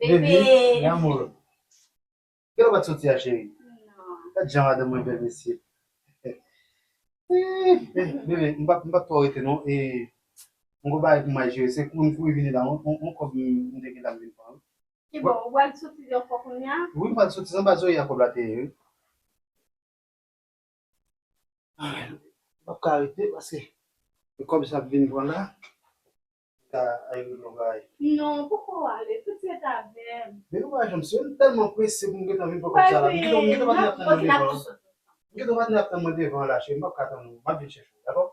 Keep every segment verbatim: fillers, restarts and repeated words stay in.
Baby, l'amour. Kèlè w pa t soti a, cheri? Non. Gad jan madanm mwen bèl, mesye. Eh, bebe, m p ap, m p ap twò rete non. E, m gon bagay pou m al jere. Se pou m kouri vini la, on, on, on kòb m, m te gentan vin pran. Ki bon, ou pral soti ankò kounye a? Wi, m pral soti, se anba zòrye a kòb la te ye, wi. M p ap ka rete paske kòb sa ap vin pran la. Ka al regle yon bagay. Non, poko ale, tout ret avè m. Men nou pa janm sou, m tèlman prese pou m gentan vin pran kòb sa la. M gentan, m gentan pa t ap tann mwen devan. M gentan pa t ap tann mwen devan la, cheri, m p ap ka tann ou. M ap vin chèche w, dakò?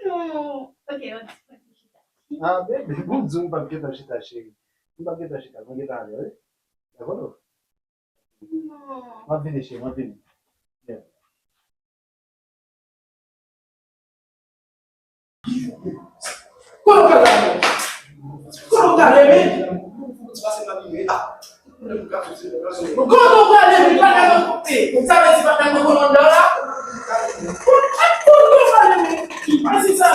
Non. Ok, ok, ok, chita. Ah, bebe, bon, m di w m p ap gentan chita, cheri. M p ap gentan chita, mwen gentan ale, wi. Dakò, non? Non. M ap vini, cheri, m ap vini. Yeah. Kote w prale la menm? Kote w prale, men? Kote w prale, men? Pata nan kote. Sa vle di pata nan kolonn la? Kote w prale, men? Pase sa.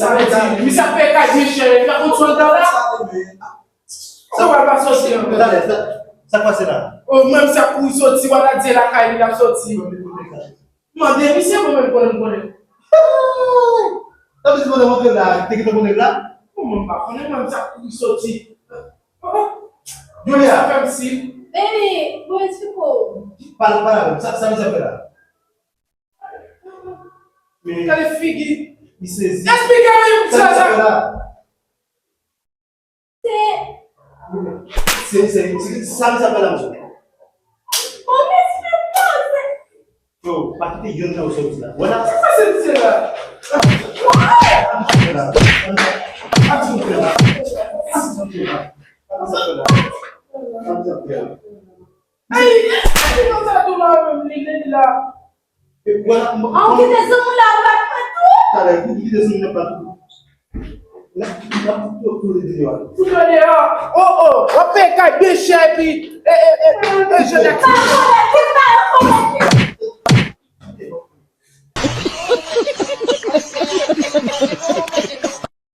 Sa vle di, misye ap fè kay Michel, li pa konn sou anndan la? Sa w pa soti ankò? Talè, sa, sa k pase la? O, mwen, misye ap kouri soti, w ap di lakay li, l ap soti. Mande misye, mwen menm konnen m konnen. Sa vle di pandan w antre la, te gentan konnen l la? Bon, mwen pa konnen, mwen, misye ap kouri soti. Julia! Sa fè m si. Baby, bon, eksplike w. Pale, pale avè m. Sa, sa misye ap fè la? Men gade figi. Li sezi. Eksplike m, sa, sa. Se, se, se, se, sa misye ap fè la, mesye. Bon, mesye, non, se. Yo, pa kite youn nan yo soti la. Wè la. Sa k pase misye la? Ap di nou fè la. Ap di nou fè la. Ap di nou fè la. Ap di nou fè la. Ap di nou fè la. Ay, ay, ki konsa tou la menm, li, li la. E wè la, m, an, ou kite zanmi w la, ou bat patou? Talè, ou kite zanmi w la patou. La, la, tout, tout, tout, tout, tout, tout. Tout deyò. O, o, w ap peye kay byen chè, epi, e, e, e, e, je t'accuse.